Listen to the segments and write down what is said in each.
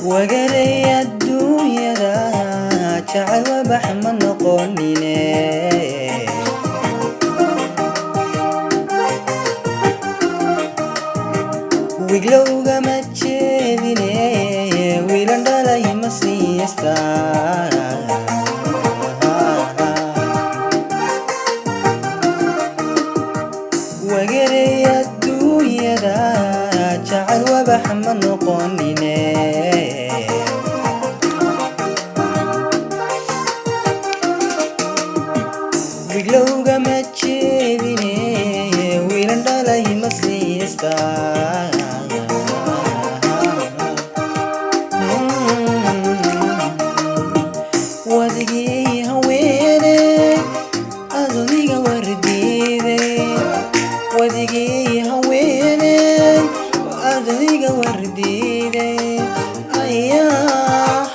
Wagarey adduunyada jacayl wabax ma noqonine. Wiglowgama jeedine, wiilan dhalay ma siistaa. Wagarey adduunyada jacayl wabax ma noqonine. Wiglowgama jeedine, wiilan dhalay ma siistaa. Wadigii haweene adoniga wardiiday, wadigii haweene adoniga wardiiday, ayaa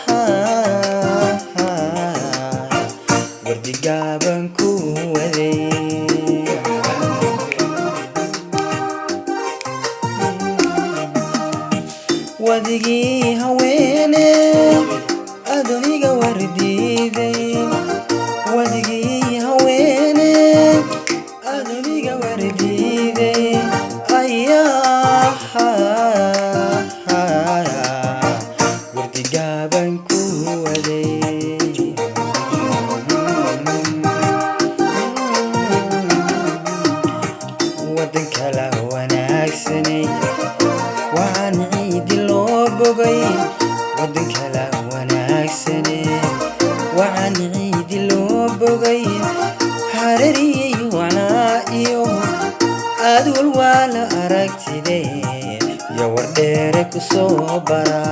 wardigaaban ku waday. Wadigii haweene adoniga wardiiday, wadigii haweene adoniga wardiiday, ayaa wardigaaban ku waday. Wadan kala wanaagsanay, waxaan ciidi loo bogay. Wadan kala wanaagsanay, waxaan ciidi loo bogay. Harariyey wacnaa iyo adwal waa la aragtide, iyo wardheere kusoo bara.